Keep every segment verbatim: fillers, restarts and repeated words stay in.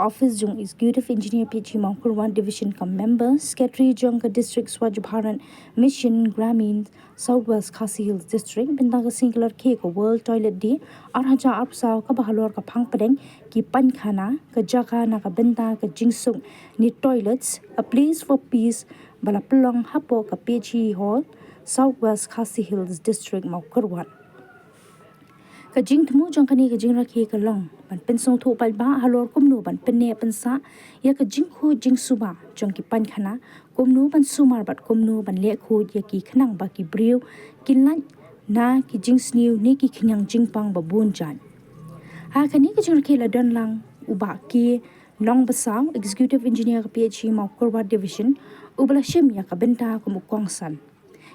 office jong Executive Engineer P H E Mawkyrwat Division ka member, secretary jong ka District Swachh Bharat Mission Gramin South West Khasi Hills District, bynta ka sngi ka la rakhe ka World Toilet Day ar hajar arphew saw kaba halor ka phang pdeng ki paikhana, ka jaka na ka bynta ka jingsuk ne toilets, a place for peace, ba la pynlong hapoh ka P H E Hall, South West Khasi Hills District, Mawkyrwat. Ka jingthmu jong kane ka jingrakhe ka long ban pynsngewthuh paidbah halor kumno ban pynneh pynsah ïa ka jingkhuid jingsuba jong ki paikhana, kumno ban sumar bad kumno ban leh khuid ïa ki khnang ba ki briew kin lait na ki jingsniew ne ki khñiang jingpang ba bun jait. Ha kane ka jingrakhe la don lang u Bah K Nongbasaw, Executive Engineer ka P H E Mawkyrwat Division, uba la shim ïa ka bynta kum u kongsan.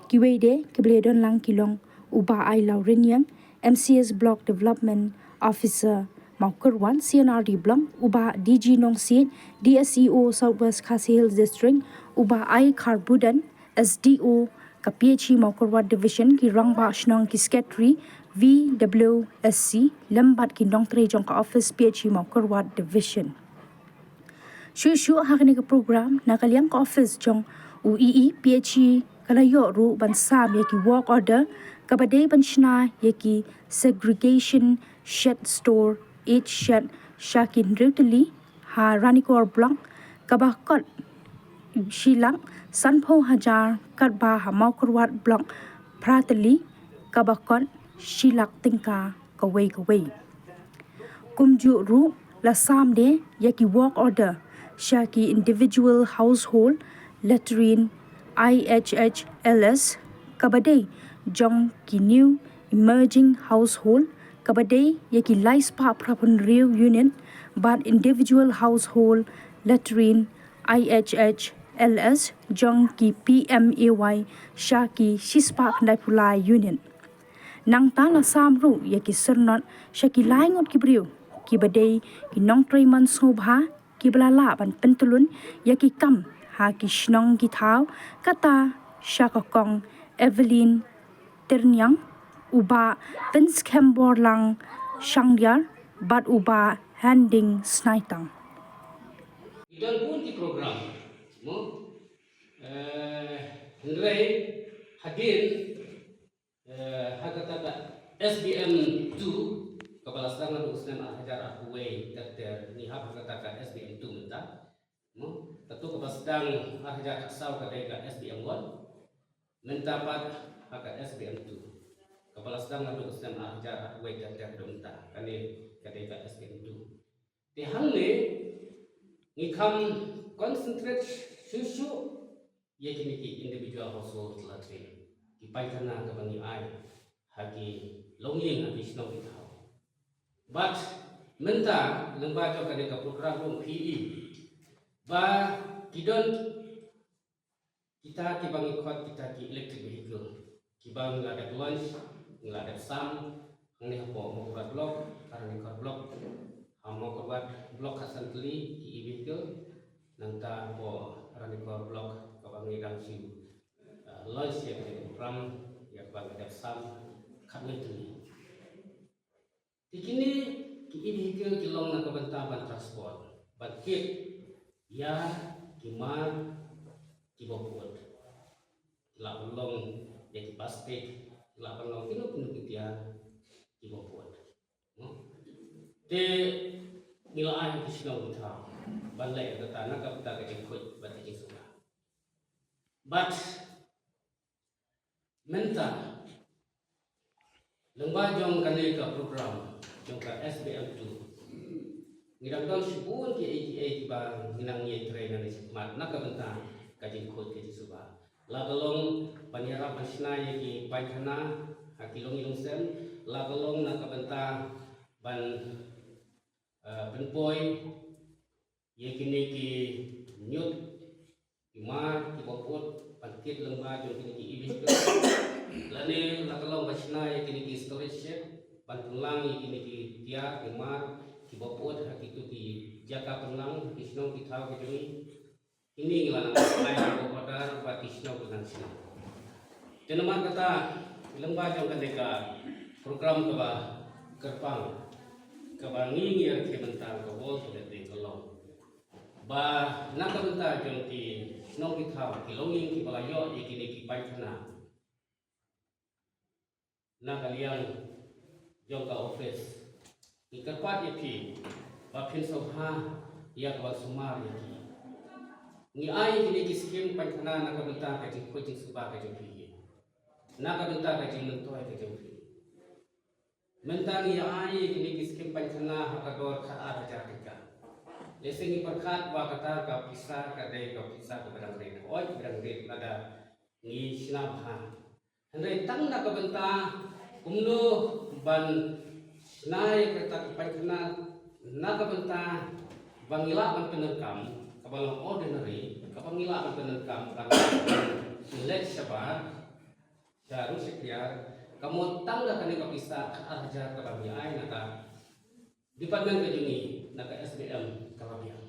Kiwei de kiba la don lang ki long u Bah Ailawrynïeng, M C S Block Development Officer Mawkyrwat, C and R D Block, u Bah D G Nongsiej, D S E O South West Khasi Hills District, u Bah I Kharbudon, S D O ka P H E Mawkyrwat Division, ki rangbah shnong, ki secretary V W S C lem bad ki nongtrei jong ka office P H E Mawkyrwat Division. Shuh shuh ha kane ka program, na ka liang ka office jong u E E P H E ka la ïoh ruh ban sam ïa ki work order kaba dei ban shna ïa ki segregation shed, storage shed sha ki hynriew tylli ha Ranikor Block kaba kot shi lak sanphew hajar, katba ha Mawkyrwat Block phra tylli kaba kot shi lak tyngka kawei kawei. Kumjuh ruh la sam de ïa ki work order sha ki individual household latrine, I H H L S, kaba dei jong ki new emerging household kaba dei ïa ki lai spah phra phew hynriew unit, bad individual household latrine, I H H L S, jong ki P M A Y sha ki shi spah khyndai phew lai unit. Nangta la sam ruh ïa ki syrnod sha ki lai ngut ki briew kiba dei ki nongtrei mon sngewbha kiba la lah ban pyntyllun ïa ki kam ha ki shnong ki thaw, kata sha ka Kong Evelyn Tyrniang, u Bah Pynskhem Borlang Shangdiar bad u Bah Handing Snaitang. Ki don bun ki program, mo? Eh, hynrei hadien, eh, ha kata ka S B M two, kaba la sdang naduh u snem ar hajar arphew wei, ter ter ngi hap ha kata ka S B M two mynta. Mo, katu kaba sdang ar hajar arphew saw ka dei ka S B M one. Mynta pat ha ka S B M two, kaba la sdang naduh u snem ar hajar arphew wei ter ter haduh mynta, kane ka dei ka S B M two. Te hangne ngi kham concentrate shuh shuh ïa kine ki individual household latrine, ki paikhana kaba ngi ai ha ki longïing, ha ki shnong ki thaw. But mynta lyngba jong kane ka program ruh phi i ba ki don kita kiba ngi khot kita ki electric vehicle, kiba ngi la dep launch, ngi la dep sam hangne hapoh Mawkyrwat Block, ha Ranikor Block, ha Mawkyrwat Block khatsan tylli ki e-vehicle, nangta hapoh Ranikor Block kaba ngi dang shu, eh, launch ïa kane ka program, ïa kaba ngi dep sam khatwei tylli. Te kine ki e-vehicle ki long na ka bynta ban transport, ban kit ïa ki mar kiba bud. Ki lah ban long ïa ki plastik, ki lah ban long kino kino ki tiar kiba bud. Te ngi la ai ha ki shnong ki thaw ban leh ïa kata na ka bynta ka jingkhuid bad ka jingsuba. But mynta lyngba jong kane ka program jong ka S B M two, ngi dang don shibun kiei kiei kiba ngi nang ïatrei nangne shakhmat na ka bynta ka jingkhuid ka jingsuba. La ka long ban ïarap ban shna ïa ki paikhana ha ki longïing longsem, la ka long na ka bynta ban, eh, pynpoi ïa kine ki ñiut, ki mar kiba bud, ban kit lyngba jong kine ki e-vehicle. Lane la ka long ban shna ïa kine ki storage shed, ban pynlang ïa kine ki tiar, ki mar kiba bud ha kito ki jaka pynlang, ki shnong ki thaw ki jong ngi. Kine ngi la nang ai ka order bad ki shnong ki nang shna. Te namar kata, lyngba jong kane ka program kaba kyrpang kaba ngi ngi rakhe mynta ka World Toilet Day ka long Ba na ka bynta jong ki nongkynthei ki longing kiba la ïoh ïa kine ki painthana na ka liang jong ka office, ngi kyrpad ïa phi ba phin sngewbha ïa ka ban sumar ïa ki. Ngi ai kine ki skim painthana na ka bynta ka jingkhuid jingsuba ka jong phi, na ka bynta ka jingmyntoi ka jong phi. Mynta ngi ai kine ki skim painthana ha ka dor khat ar hajar tyngka. Lehse ngi pyrkhat ba kata ka pisa ka dei ka pisa kaba dang rit. Hooid, ba dang rit lada ngi shna bha. Hynrei tang na ka bynta kumno ban shna ïa kata ka painthana na ka bynta ba ngi lah ban pyndonkam, kaba long ordinary, kaba ngi lah ban pyndonkam, ban leit shabar, sha ruh sha kiar, ka mut tang da kane ka pisa khat ar hajar kaba ngi ai na ka department ka jong ngi, na ka S B M ka la biang.